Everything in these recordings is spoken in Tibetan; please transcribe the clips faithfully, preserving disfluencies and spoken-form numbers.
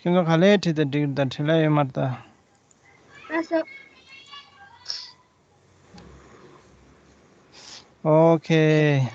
ཁྱོད་ཚོ་ག་ལེར་བྲིས་དང་འགྲིག་དང་འགྲིག་ལེ་ཡོད་མ་རེད་ད། ལགས་སོ། ཨོ་ཁེ།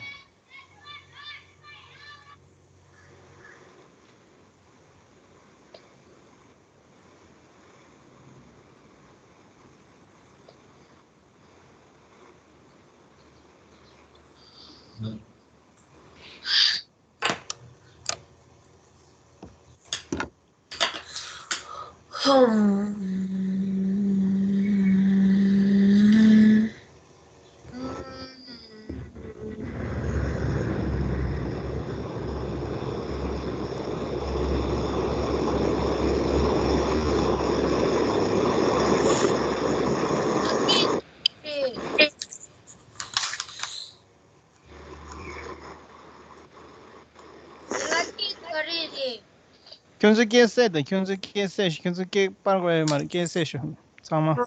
ཁྱོད་ཚོ་སྐད་གསལ་དང་། ཁྱོད་ཚོ་སྐད་གསལ་ཞིག་ཁྱོད་ཚོ་སྐད་སྤར་དགོས་ཡོད་མ་རེད། སྐད་གསལ་ཞིག་ཚང་མ།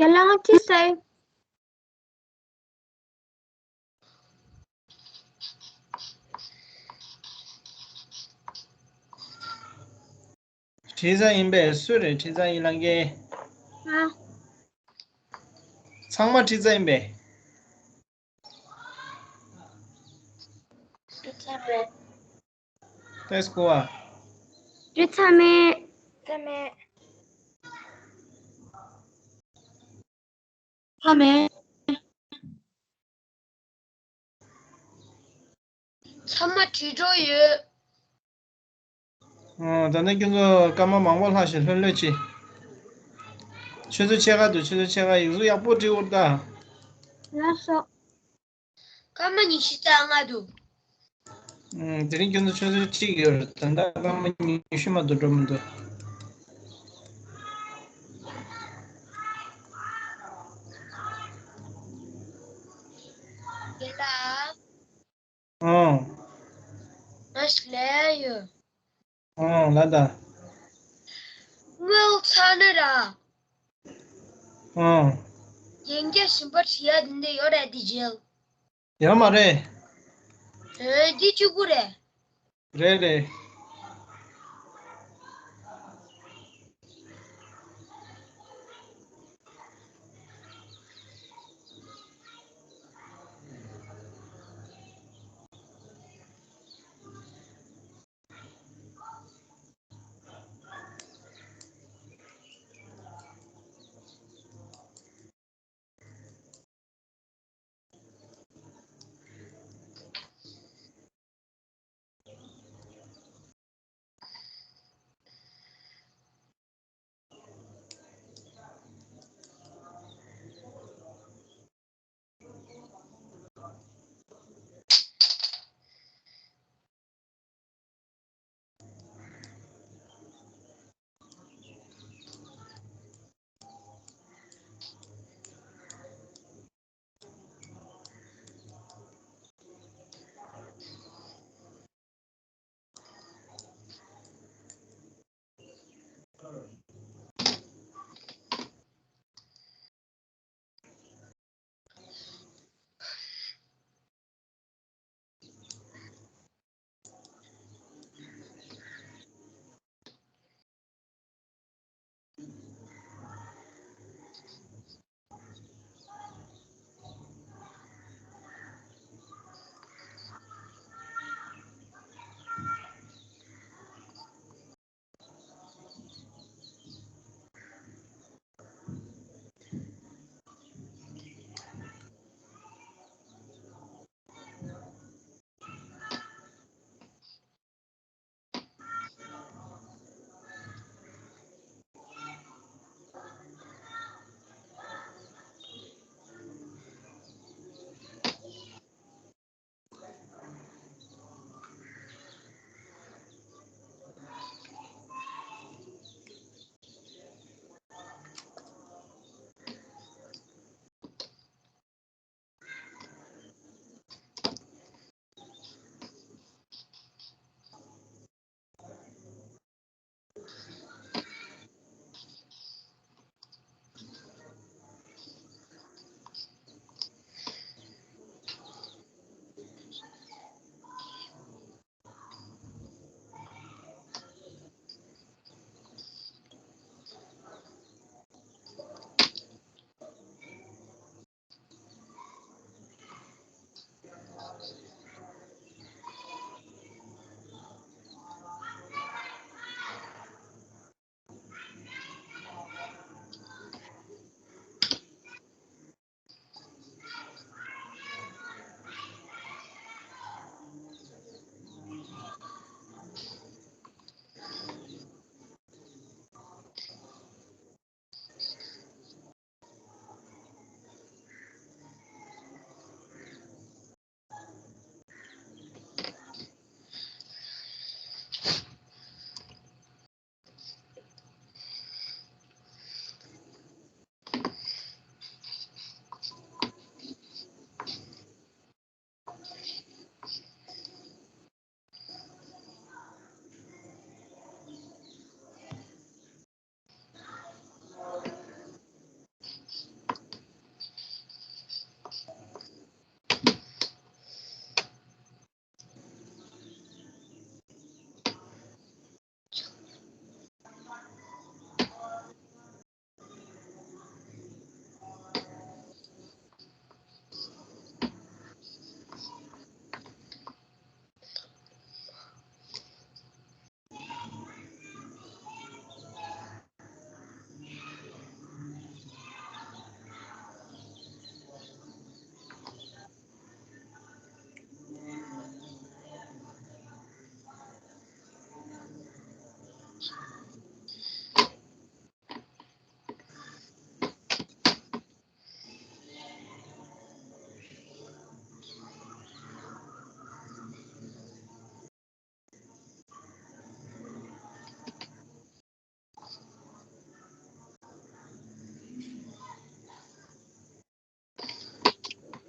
རྒན་ལགས་ཁྱེད་ཚོས། ཁྲིད་ས་ཡིན་པས། སུ་རེད་ཁྲིད་ས་ཡིན་ལབ་མཁན། ང་། ཚང་མ་ཁྲིད་ས་ཡིན་པས། ཁྲིད་ས་མེད། ཏེས་ཀོ་བ། ཁྲིད་ས་མེད། ཁྲིད་ས་མེད། ཚང་མ་ཁྲིད་འགྲོ་ཡོད། ཨོ། ད་ནི་ཁྱོད་ཚོ་སྐར་མ་མང་པོ་ལྷག་བཞག་ལྷོད་ལྷོད་བྱེད། ཆུ་ཚོད་ཕྱེད་ཀ་འདུག་ཆུ་ཚོད་ཕྱེད་ཀ་ཡིག་གཟུགས་ཡག་པོ་བྲིས་འོར་ད། ལགས་སོ། སྐར་མ་ཉི་ཤུ་རྩ་ལྔ་འདུག་ཨུམ། དེ་རིང་ཁྱོད་ཚོ་ཆུ་ཚོད་གཅིག་ཡོད་རེད། ད་ལྟ་སྐར་མ་ཉི་ཤུ་མ་གཏོགས་འགྲོ་མི་འདུག་རྒན་ལགས། ཨང་། ང་ཞིག་ལས་ཡོད། ཨང་། ལ་ད། དངུལ་ཚ་ནི་ར། ཨང་། ཡན་གྱི་ཞིམ་པོ་བྲིས་ཡ་འདི་འདྲ་ཡོད་རེད་དེ་རྗེས། ཡོད་མ་རེད། ཨེ། འདི་གཅིག་པུ་རེད། རེད་རེད།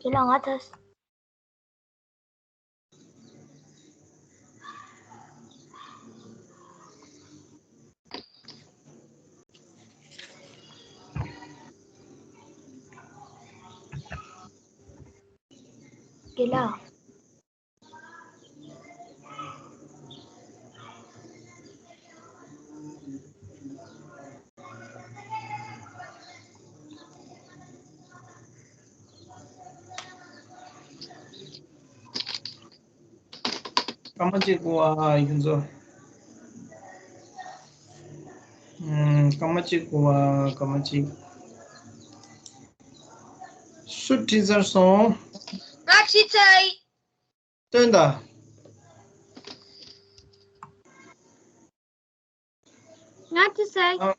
དེ་ལ་ང་ད། དེ་ལ། སྐར་མ་གཅིག་གོ་ཨ་ཁྱོད་ཚོ། ཨམ། སྐར་མ་གཅིག་གོ་ཨ་སྐར་མ་གཅིག་སུ་ཁྲིད་ཚར་སོང་། ང་ཁྲིད་ཚར། སྟོན་དང་། ང་ཁྲིད་ཚར། ཨ།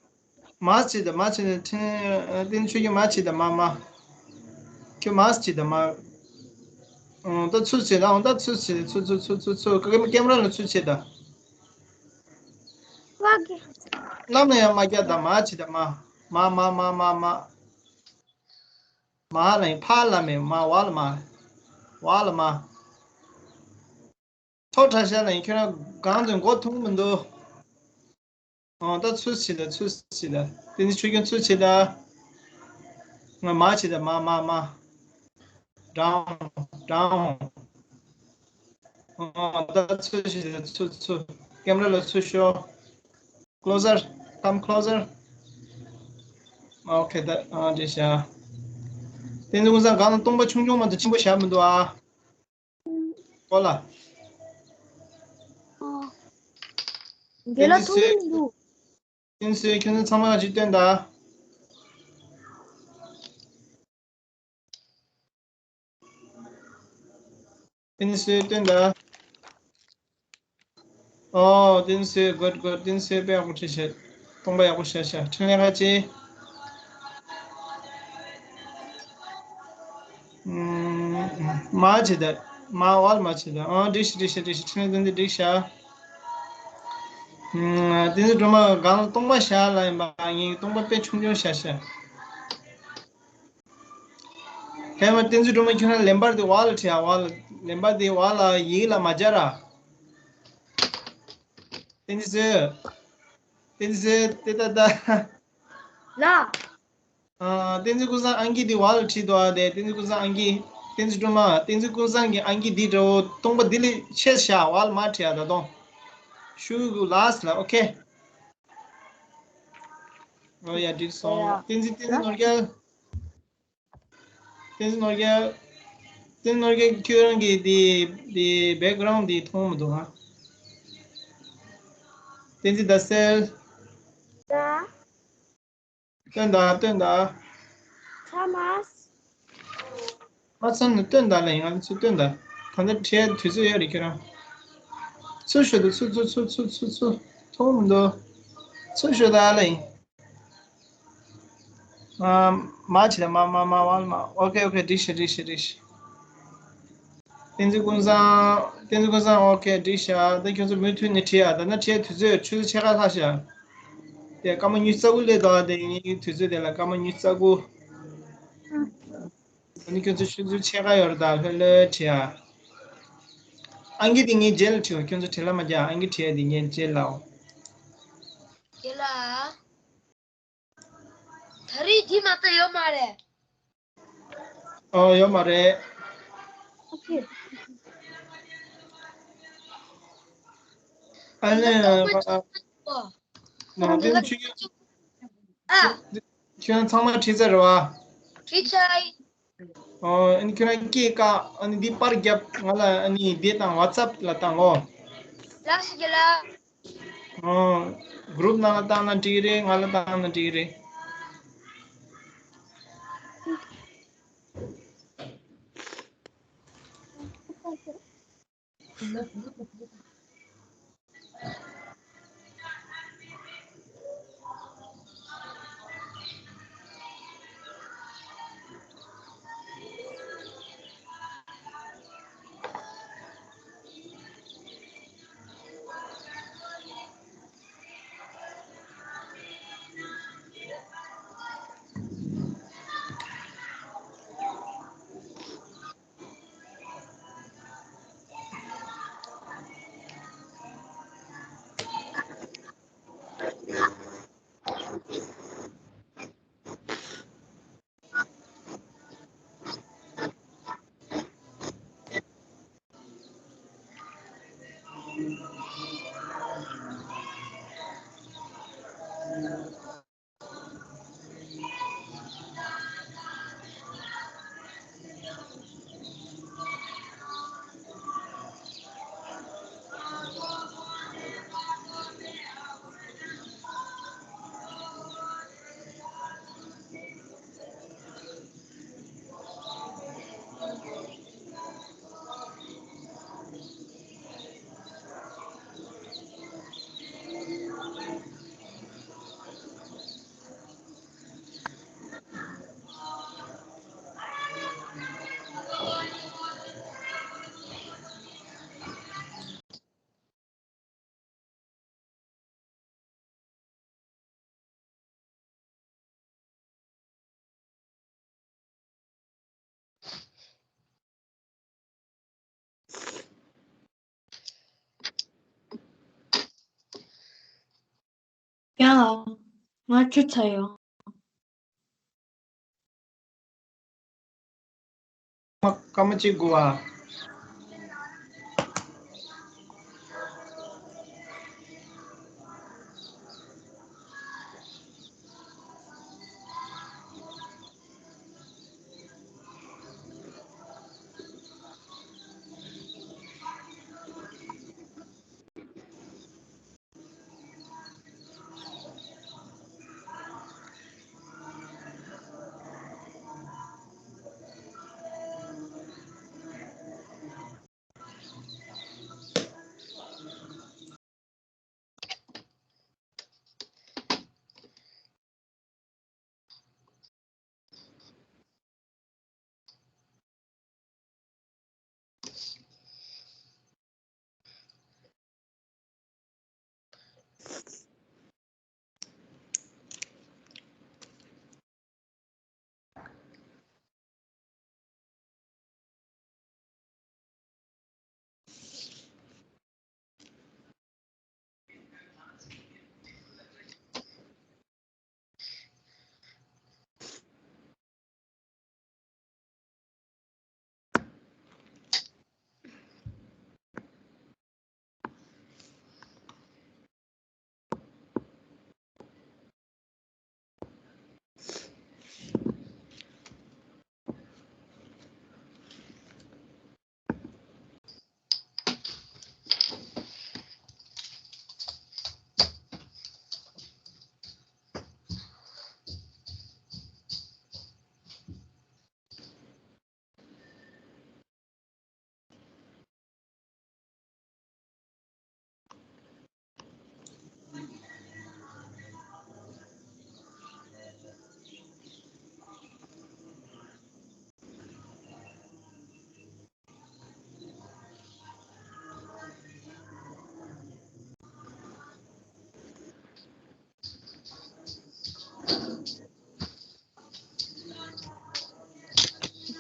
མ་བྱེད་དང་མ་བྱེད་དང་ཁྲིད། ཨ། དེ་ནི་ཁྱོད་ཀྱིས་མ་བྱེད་དང་མ་མ། ཁྱོད་མ་བྱེད་དང་མ། ཨོ་ད་ཚུར་བྱེད་དང་། ཨོ་ད་ཚུར་བྱེད། ཚུར་ཚུར་ཚུར་ཚུར་ཚུར། ཀེམ་ཀེམ་ར་ལ་ཚུར་བྱེད་དང་། ང་གི། ལམ་ལ་ཡང་མ་རྒྱག་དང་། མ་བྱེད་དང་མ། མ་མ་མ་མ་མ། མ་ལ་ཡིན། ཕ་ལ་མེད། མ། བ་ལ་མ། བ་ལ་མ། ཐོ་ཁྲ་ཤ་ལ་ཡིན། ཁྱོད་རང་གང་དུ་མགོ་ཐུག་མི་འདུག་ཨོ་ད་ཚུར་བྱེད་དང་། ཚུར་བྱེད་དང་། དེ་ནི་ཆོས་སྐྱོང་ཚུར་བྱེད་དང་། ང་མ་བྱེད་དང་། མ་མ་མ། ཌའོན་ཌའོན། ཨོ་ད་ཚུར་བྱེད་དང་། ཚུར་ཚུར། ཀེམ་ར་ལ་ཚུར་ཤོག Closer, come closer. Okay, that, ཨ་འདྲ་བྱ། བསྟན་འཛིན་ཀུན་བཟང་སྒང་ལ་སྟོང་པ་ཆུང་ཆུང་མ་གཏོགས་ཆེན་པོ་བཞག་མི་འདུག་ཨ། གོ་ལ། འདི་ལ་མཐོང་གི་མི་འདུག་བསྟན་འཛིན་ཁྱོད་ཚོ་ཚང་མ་གཅིག་སྟོན་དང་། བསྟན་འཛིན་སྟོན་དང་། ཨོ། བསྟན་འཛིན། good, good. བསྟན་འཛིན་དཔེ་ཡག་པོ་བྲིས་བྱས། སྟོང་པ་ཡག་པོ་བྱས་བྱས། འཕྲིན་ལས་ཁ་ཅིག་ཨུམ། མ་བྱེད་དང་། མ། བ་ལ་མ་བྱེད་དང་། ཨོ་འགྲིག་ཤག་འགྲིག་ཤག་འགྲིག་ཤག་འཕྲིན་ལས་བསྟན་འཛིན་འགྲིག་ཤག་ཨུམ། བསྟན་འཛིན་སྒྲོལ་མ་སྒང་ལ་སྟོང་པ་བཞག་ལབ་ཡིན་པ། ངས་སྟོང་པ་དཔེ་ཆུང་ཆུང་བཞག་བཞག་ཧེ་མ་བསྟན་འཛིན་སྒྲོལ་མ་ཁྱོད་རང་ལེན་པར་དེ་བ་ལ་བྲིས་ཨ། བ་ལ། ལེན་པར་དེ་བ་ལ་ཡིག་ལ་མ་སྦྱར་ཨ། བསྟན་འཛིན་ཟེར། བསྟན་འཛིན་ཟེར་ཏེ་ད་ད། ལ། ཨ། བསྟན་འཛིན་ཀུན་བཟང་ཨང་ཀི་དེ་བ་ལ་བྲིས་འདུག་ཨ། དེ་བསྟན་འཛིན་ཀུན་བཟང་ཨང་ཀི། བསྟན་འཛིན་སྒྲོལ་མ། བསྟན་འཛིན་ཀུན་བཟང་གི་ཨང་ཀི་དེ་འདྲ་བོ་སྟོང་པ་དེ་ལས་ཆེ་བཞག་བ་ལ་མ་བྲིས་ཨ། ད་དུང་། ཤུ་གུ་ལ་སི་ལ། ཨོ་ཁེ། ཨོ་ཡ། འགྲིག་སོང་། ཡ། བསྟན་འཛིན། བསྟན་འཛིན་ནོར་རྒྱལ། བསྟན་འཛིན་ནོར་རྒྱལ། བསྟན་འཛིན་ནོར་རྒྱལ། ཁྱོད་རང་གི་དེ་དེ་བེག་གྷ་རའུན་ཌི་དེ་མཐོང་མི་འདུག་ཨ། བསྟན་འཛིན་ཟླ་གསལ། ད། སྟོན་དང་། སྟོན་དང་། ཚར་མ། མ་ཚར་ན་སྟོན་དང་ལ་ཡིན། ང་ཚོ་སྟོན་དང་། ད་ལྟ་བྲིས་དུས་ཚོད་ཡོད་རེད་ཁྱོད་རང་། ཚུར་ཤོག་དང་། ཚུར་ཚུར་ཚུར་ཚུར་ཚུར། མཐོང་མི་འདུག་ཚུར་ཤོག་དང་ལ་ཡིན། ཨ། མ་བྱེད་དང་། མ་མ་མ་མ་མ། ཨོ་ཁེ་ཨོ་ཁེ། འགྲིག་ཤག་འགྲིག་ཤག་འགྲིག་ཤག་བསྟན་འཛིན་ཀུན་བཟང་། བསྟན་འཛིན་ཀུན་བཟང་། ཨོ་ཁེ། འགྲིག་ཤག་ད་ཁྱོད་ཚོ་མུ་མཐུད་ནས་བྲིས་ཨ། ད་ནི་བྲིས་དུས་ཚོད་ཆུ་ཚོད་ཕྱེད་ཀ་ལྷག་ཤག་དེ་སྐར་མ་ཉི་ཤུ་རྩ་དགུ་སླེབས་འདུག་ཨ། དེ་ངའི་དུས་ཚོད་དེ་ལ་སྐར་མ་ཉི་ཤུ་རྩ་དགུ། ད་ནི་ཁྱོད་ཚོ་ཆུ་ཚོད་ཕྱེད་ཀ་ཡོད་རེད། ད་ལྷོད་ལྷོད་བྲིས་ཨ། ཨང་ཀི་དེ་ངས་རྗེས་ལ་བྲིས་པ། ཁྱོད་ཚོ་བྲིས་ལ་མ་རྒྱག་ཨང་ཀི་བྲིས་ཨ། དེ་ངས་རྗེས་ལ། ཨོ། རྒན་ལགས། ད་རེས་འདི་མ་གཏོགས་ཡོད་མ་རེད། ཨོ། ཡོད་མ་རེད། ཨ་ནི། ཨོ། ནང་དོན་ཆུ་རྒྱུན། ཨ། ཁྱོད་ཚང་མ་བྲིས་ཚར་རེད་བ། བྲིས་ཚར། ཨོ། ཨ་ནི་ཁྱོད་རང་སྐད་བཀག་ཨ་ནི་འདི་པར་རྒྱབ། ང་ལ་ཨ་ནི་འདི་བཏང་། ཝ་ཙབ་ལ་བཏང་ཨོ། ལགས་སོ་རྒན་ལགས། ཨོ། གུ་རུབ་ནང་ལ་བཏང་ན་འགྲིག་རེད། ང་ལ་བཏང་ན་འགྲིག་རེད། ཡ། ང་ཁྱོད་ཚ་ཡོང་། སྐར་མ་གཅིག་དགོས་པ།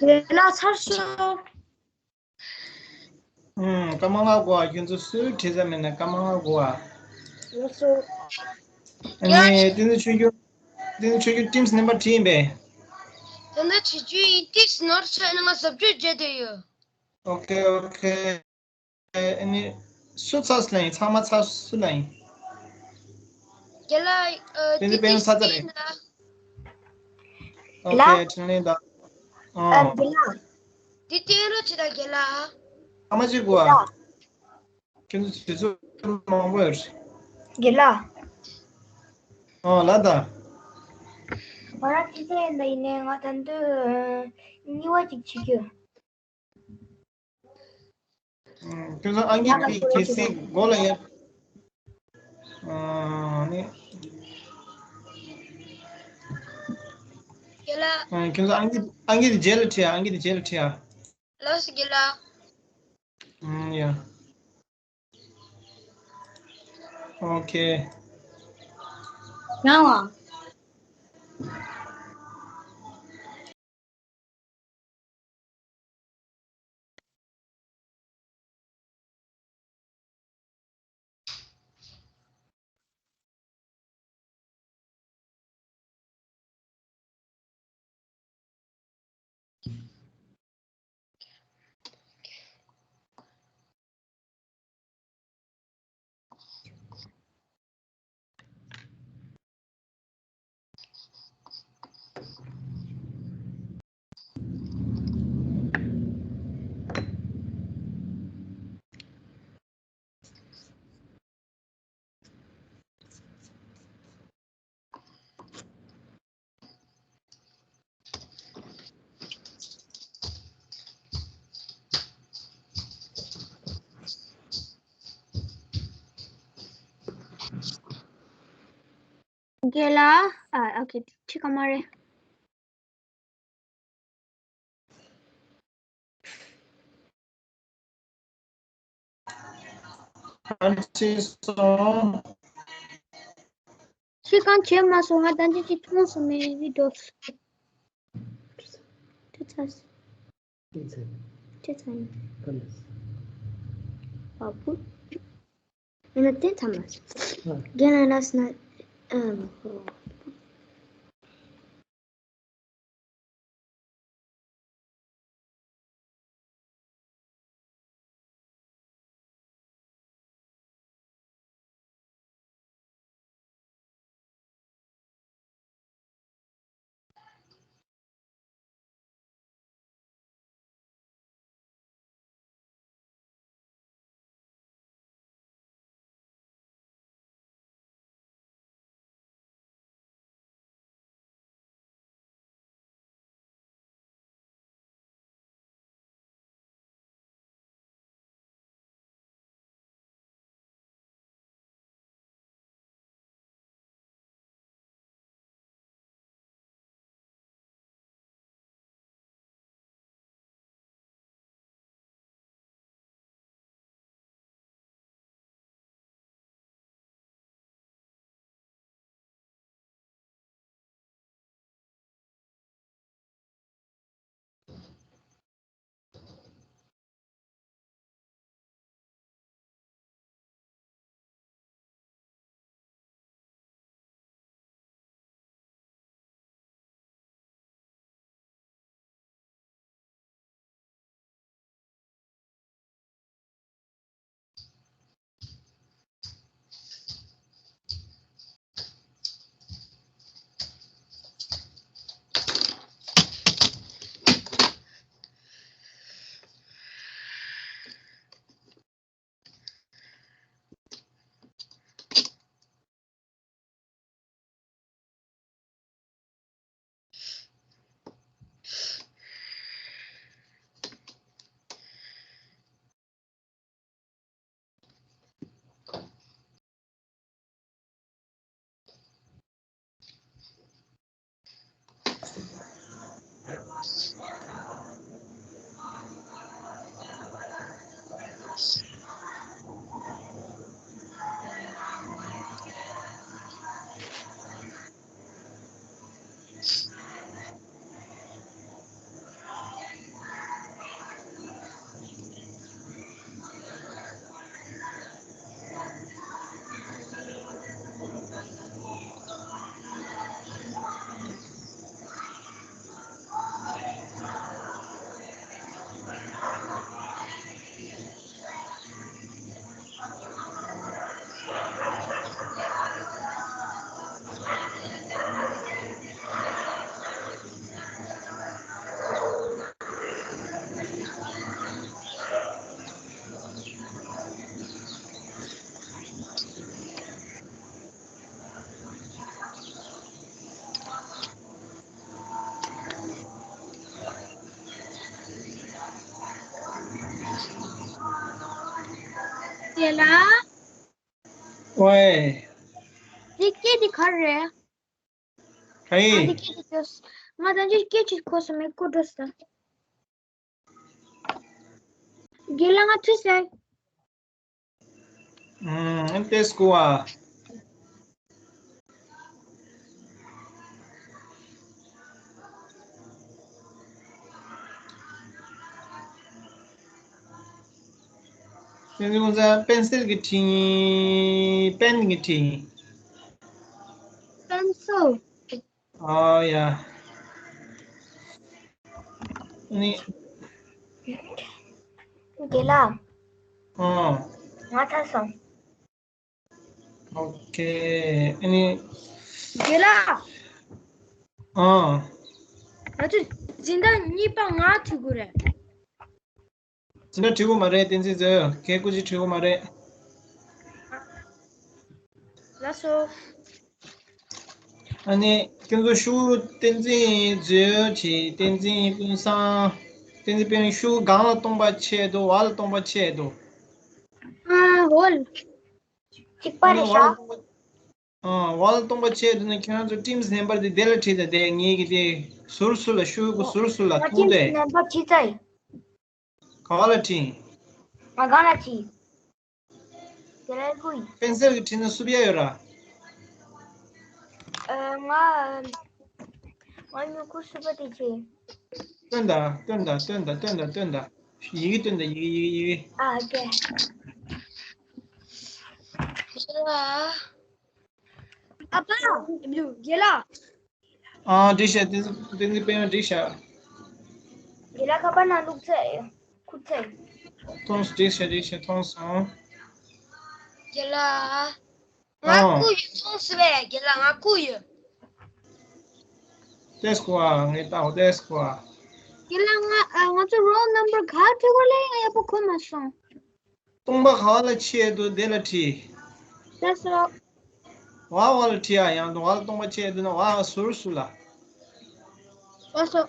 དེ་ལ་ཚར་སོང་། ཨུམ། སྐར་མ་ལྔ་དགོས་ཨ། ཁྱོད་ཚོ་སུས་བྲིས་ས་མེད་ན་སྐར་མ་ལྔ་དགོས་ཨ། ལགས་སོ། ཨ་ནི་བསྟན་འཛིན་ཆོས་འབྱོར། བསྟན་འཛིན་ཆོས་འབྱོར་ཊིམ་སི་ནམ་བར་བྲིས་ཡིན་པས། དེ་འདྲ་བྱེད་རྒྱུ་ཡིན། ཊིམ་སི་ནོར་ཆགས་ན་ང་ཟབ་སྤྱོད་བྱས་བསྡད་ཡོད། ཨོ་ཁེ་ཨོ་ཁེ། ཨ་ནི་སུ་ཚར་སོང་ལབ་ཡིན། ཚང་མ་ཚར་སོང་ལབ་ཡིན། རྒན་ལགས། ཨ། དེ་ནི་དཔེ་ཚར་ཚར་རེད། ཨོ་ཁེ། འཕྲིན་ལས་དང་། ཨ། ཨ། རྒན་ལགས། འདི་བསྟན་རོགས་བྱེད་དང་རྒན་ལགས། ཨ་མ་གཅིག་གོ་ཨ། རྒན་ལགས། ཁྱེད་ཚོ་དུས་ཚོད་མང་པོ་ཡོད་རེད། རྒན་ལགས། ཨོ་ལགས་དང་། ང་རང་འཕྲིན་ལས་ཡིན་ད། ཡིན་ནའི་ང་ད་དུང་གཉིས་པ་གཅིག་བྱེད་རྒྱུ། ཁྱོད་ཚོ་ཨང་ཀི་གི་གལ་སྲིད་མགོ་ལ་ཡ། ཨ་ནི། རྒན་ལགས། ཨ། ཁྱོད་ཚོ་ཨང་ཀི་ཨང་ཀི་དེ་རྗེས་ལ་བྲིས་ཨ། ཨང་ཀི་དེ་རྗེས་ལ་བྲིས་ཨ། ལགས་སོ་རྒན་ལགས། ཨུམ། ཡ། ཨོ་ཁེ། རང་དབང་། རྒན་ལགས། ཨ། ཨོ་ཁེ། ཁྲིད་ཀ་མ་རེད། ཨ་ཅེ་སོང་། ཁྱེད་གང་བྱས་མ་སོང་། ང་ད་ཅི་ཅི་མཐོང་སོང་མེད་བི་ཌིའོ། ཁྱེད་ཚ། ཁྱེད་ཚ། ཁྱེད་ཚ་ཡིན། ཨ་བུ། ཡིན་ན་དེ་ཚང་མ། རྒན་ལགས་ལ་སོང་ན། ཨམ། དེ་ལ། ཝེ། འདི་སྐད་འདི་ག་རེ་རེད། ག་ཡིན། ང་འདི་སྐད་འདི་ཅོས། ང་ད་ཅི་སྐད་ཅིག་གོ་སོང་མེད་ཀོ་འགྲོ་ས། རྒན་ལགས་ང་ཐུག་སོང་། ཨུམ། ཏེ་སྐུ་བ། སེམས་ཅན་ཀུན་བཟང་པེན་སིལ་གྱི་འཕྲིན་ཡིན། པེན་གྱི་འཕྲིན་ཡིན། པེན་སིལ། ཨོ་ཡ། ནི། རྒན་ལགས། ཨོ། ང་ཚར་སོང་། ཨོ་ཁེ། ཨ་ནི། རྒན་ལགས། ཨ། ང་ཚོས་སྦྱིན་བདག་གཉིས་པ་ང་ཐུག་དགོས་རེད། སྦྱིན་བདག་བྲི་དགོས་མ་རེད། བསྟན་འཛིན་མཛོད། ཁྱེད་སྐུ་མཁྱེན་བྲི་དགོས་མ་རེད། ལགས་སོ། ཨ་ནི་ཁྱེད་ཚོ་ཤུགས་བསྟན་འཛིན་མཛོད་བྲིས། བསྟན་འཛིན་ཀུན་བཟང་། བསྟན་འཛིན་དཔོན་ཤུགས་སྒང་ལ་སྟོང་པ་ཆད་འདུག་འོག་ལ་སྟོང་པ་ཆད་འདུག་ཨ་འོ། གཅིག་པ་རེད་ཤག་ཨ། འོག་ལ་སྟོང་པ་ཆད་འདུག་ན་ཁྱེད་རང་ཚོ་ཊིམ་སི་ནམ་བར་དེ་དེ་ལ་བྲིས་དང་། དེ་ངེད་ཀྱི་དེ་ཟུར་ཟུར་ལ་ཤོག་གུ་ཟུར་ཟུར་ལ་ཐུག་དེ། ཊིམ་སི་ནམ་བར་བྲིས་ཚར་ཡིན། ག་པ་ལ་བྲིས། ང་སྒང་ལ་བྲིས། དེ་ལ་ཀུ་ཡིན། པེན་སིལ་གྱིས་བྲིས་ན་སུབ་ཡ་ཡོད་ར། ཨ། ང་ང་མྱུ་གུ་སུབ་པ་དེ་བྱེད། སྟོན་དང་སྟོན་དང་སྟོན་དང་སྟོན་དང་སྟོན་དང་། ཡི་གེ་སྟོན་དང་། ཡི་གེ་ཡི་གེ་ཡི་གེ། ཨ། ཨོ་ཁེ། ལ། ཨ་ཕ། རྒན་ལགས། ཨ་འགྲིག་ཤག་བསྟན་འཛིན་བསྟན་འཛིན་དཔལ་ཡོན་འགྲིག་ཤག་རྒན་ལགས་ཁ་པར་ནང་བླུགས་ཚར། ཁུར་ཚར། མཐོང་སོང་འགྲིག་ཤག་འགྲིག་ཤག་མཐོང་སོང་། རྒན་ལགས། ང་ཨ་ཁུ་ཡོད་མཐོང་སོང་བས་རྒན་ལགས་ང་ཁུ་ཡོད། ཏེས་ཀོ་ཨ་ངས་ལྟ་འོ་ཏེས་ཀོ་ཨ། རྒན་ལགས་ང་ཨ་ང་ཚོ་roll number ག་བྲིས་གོ་ལེ་ང་ཡག་པོ་གོ་མ་སོང་། སྟོང་པ་ག་བ་ལ་ཕྱེ་འདུག་དེ་ལ་བྲིས། ལགས་སོ། ཝ་ཝ་ལ་བྲིས་ཨ་ཡང་འདུག་ཝ་ལ་སྟོང་པ་ཕྱེ་འདུག་ན་ཝ་ཟུར་ཟུར་ལ། ལགས་སོ།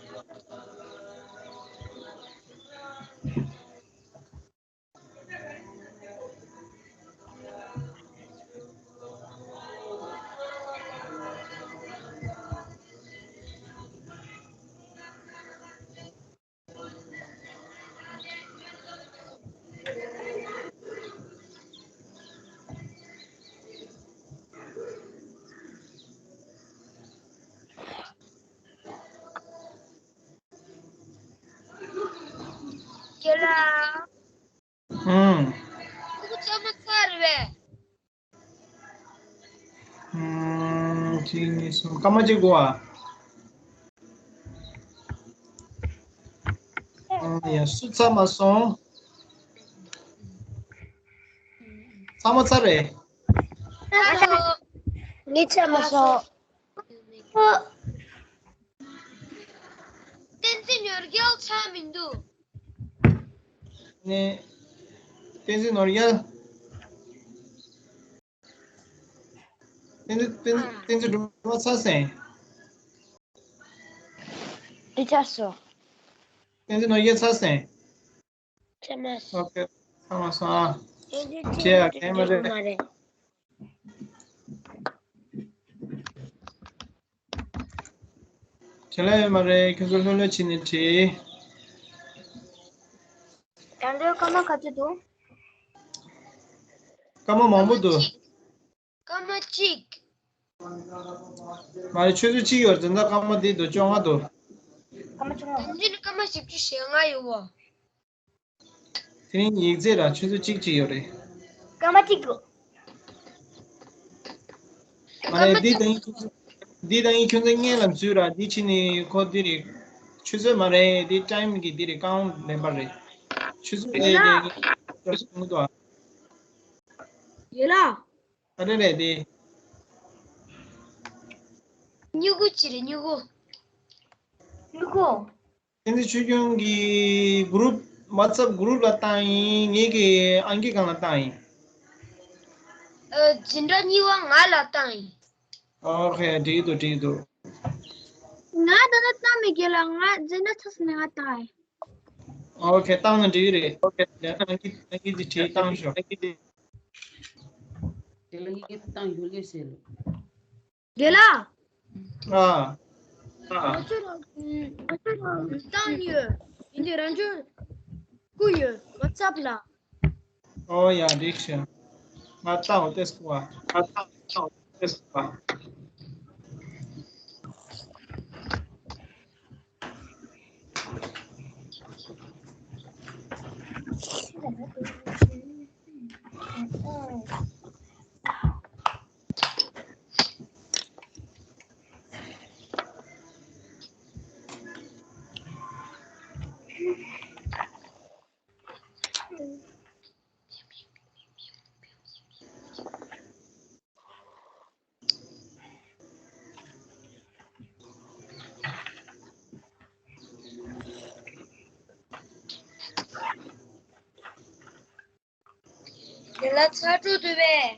རྒན་ལགས། ཨང་། ཁུ་ཚང་མ་ཚར་རེད་པས། ཨང་། གཅིག་གཉིས་གསུམ་སྐར་མ་གཅིག་དགོས་ཨ། ཨང་། ཡ་སུ་ཚར་མ་སོང་། ཚང་མ་ཚར་རེད། ཚར་སོང་། ངས་ཚར་མ་སོང་། བསྟན་འཛིན་ནོར་རྒྱལ་ཚར་མི་འདུག་ནས། བསྟན་འཛིན་ནོར་རྒྱལ། བསྟན་འཛིན་བསྟན་འཛིན་བསྟན་འཛིན་སྒྲོལ་མ་ཚར་སོང་། འདི་ཚར་སོང་། བསྟན་འཛིན་ནོར་རྒྱལ་ཚར་སོང་། ཚར་མ་སོང་། ཨོ་ཁེ། ཚར་མ་སོང་ཨ། བསྟན་འཛིན་བྱས་ཡ་ཚར་གལ་མ་རེད། མ་རེད། བྱེད་ལ་ཡོད་མ་རེད། ཁྱོད་ཚོ་ལྷོད་ལྷོད་བྱས་ནས་བྲིས། ད་ལྟའི་སྐར་མ་ག་ཚོད་འདུག་སྐར་མ་མང་པོ་འདུག་སྐར་མ་གཅིག་མ་རེད། ཆུ་ཚོད་གཅིག་ཡོད་རེད། འཛིན་གྲྭ་སྐར་མ་འདི་འདུག་བཅོ་ལྔ་འདུག་སྐར་མ་བཅོ་ལྔ། འཛིན་གྲྭ་སྐར་མ་བཞི་བཅུ་ཞེ་ལྔ་ཡོད་བ། དེ་རིང་ཡིག་ཚད་ར་ཆུ་ཚོད་གཅིག་གཅིག་ཡོད་རེད། སྐར་མ་གཅིག་འདུག་མ་རེད། འདི་དང་ཁྱོད་ཚོ་འདི་དང་ཁྱོད་ཚོ་སྔོན་ལ་འཛུལ་ར། འདི་ཕྱི་ནས་ཁོ་འདི་རེད། ཆུ་ཚོད་མ་རེད། འདི་time གི་འདི་རེད། ཀའུན་ཊི་ལེན་པ་རེད། ཆུ་ཚོད་རེད་ཡིན་ན། རེད་ཡིན་ན། ཡོད་ལ། ཨ་རེ་རེད་དེ། སྨྱུ་གུ་ཅི་རེད། སྨྱུ་གུ། སྨྱུ་གུ། བསྟན་འཛིན་ཆོས་སྐྱོང་གི་group WhatsApp group ལ་བཏང་ཡིན། ངེད་ཀྱི་ཨང་ཀི་སྒང་ལ་བཏང་ཡིན། ཨ། འཛིན་གྲྭ་གཉིས་པ་ང་ལ་བཏང་ཡིན། ཨོ་ཁེ། འགྲིག་འདུག་འགྲིག་འདུག་ང་ད་ལྟ་བཏང་མེད་ཀྱི་ལ། ང་འཛིན་གྲྭ་ཚར་སོང་ནས་ང་བཏང་ཡིན། ཨོ་ཁེ། བཏང་ན་འགྲིག་གི་རེད། ཨོ་ཁེ། ཨང་ཀི་ཨང་ཀི་ཅིག་བྲིས་བཏང་ཤོག་དེ་ལ་ངེད་ཀྱི་བཏང་ཡོད་ལེ་ཟེར་ལོ། རྒན་ལགས། ཨ། ང་ཚོ་ལ་ང་ཚོ་ལ་བཏང་ཡོད། ཡིན་དུས་རང་ཚོ་བསྐུར་ཡོད། WhatsApp ལ། ཨོ་ཡ། འགྲིག་ཤག་ང་བཏང་འོ་ཏེས་ཀོ་ཨ། ང་བཏང་འོ་ཏེས་ཀོ་ཨ། དེ་ལ་ཚ་དྲོད་འདུག་པས།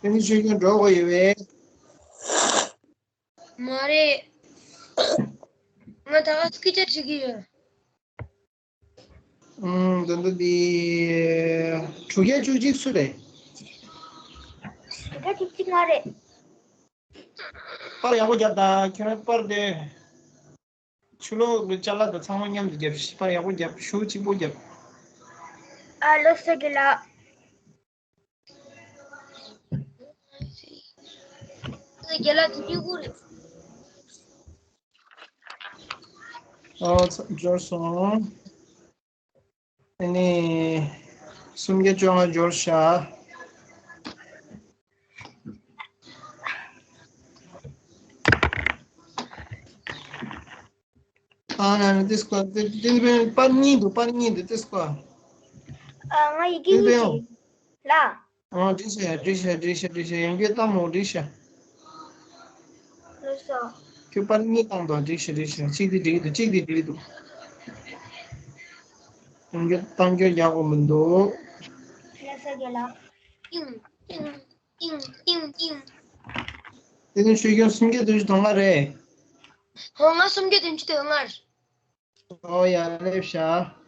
དེ་ནི་ཆོས་སྐྱོང་འགྲོ་དགོས་ཡོད་པས། མ་རེད། ང་ད་ག་སྐད་ཆ་དྲི་གི་ཡོད། ཨུམ། ད་ལྟ་འདི་དྲུག་བརྒྱ་བཅུ་གཅིག་སུ་རེད། དྲུག་བརྒྱ་བཅུ་གཅིག་ང་རེད། པར་ཡག་པོ་རྒྱབ་དང་། ཁྱོད་རང་པར་དེ་ཆུ་ལོག་གི་ཅ་ལག་དང་ཚང་མ་མཉམ་དུ་རྒྱབ་ཤིག་པར་ཡག་པོ་རྒྱབ། ཤུགས་གཅིག་པོ་རྒྱབ། ཨ། ལགས་སོ་རྒན་ལགས། རྒན་ལགས་དེ་སྨྱུ་གུ་རེད། ཨོ། ཚ། འབྱོར་སོང་། ཨ་ནི་སུམ་བརྒྱ་བཅོ་ལྔ་འབྱོར་ཤག་ཨ་ན་ན་ཏིས་ཀོ་ཏི་ཏི་པན་པར་གཉིས་འདུག་པར་གཉིས་འདུག་ཏིས་ཀོ་ཨ་ང་ཡི་གེ་ཏི་པན་གཉིས་ཀྱི་ལ། ཨ་བྲིས་ཤག་བྲིས་ཤག་བྲིས་ཤག་བྲིས་ཤག་ཡང་བསྐྱར་བཏང་མོ་བྲིས་ཤག་ལོས་སོ། ཁྱོད་པར་གཉིས་བཏང་དང་བྲིས་ཤག་བྲིས་ཤག་གཅིག་དེ་འགྲིག་འདུག་གཅིག་དེ་འགྲིག་འདུག་ཡང་བསྐྱར་བཏང་སྐྱོར་རྒྱག་དགོས་མི་འདུག་ལ་ས་རྒྱ་ལ། ཏིང་ཏིང་ཏིང་ཏིང་ཏིང་། དེ་ནི་ཆོས་སྐྱོང་སུམ་བརྒྱ་བདུན་ཅུ་དོན་ལྔ་རེད། ཧོ་ང་སུམ་བརྒྱ་བདུན་ཅུ་དོན་ལྔར། ཨོ་ཡ་སླེབས་ཤག་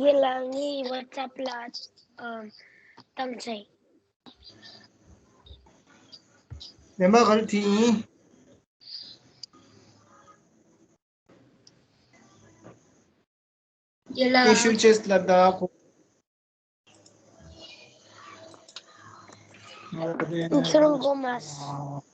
རྒན་ལགས་ངའི་ཝ་ཊི་སེབ་ལ་ཨམ་བཏང་ཚེ། ལན་པ་ག་རེ་བྲིས་ཡིན། རྒན་ལགས། ཨེ་ཤུ་ཅེས་ལ་ད་ཁོ། ཁྱོད་རང་གོ་མ་སོང་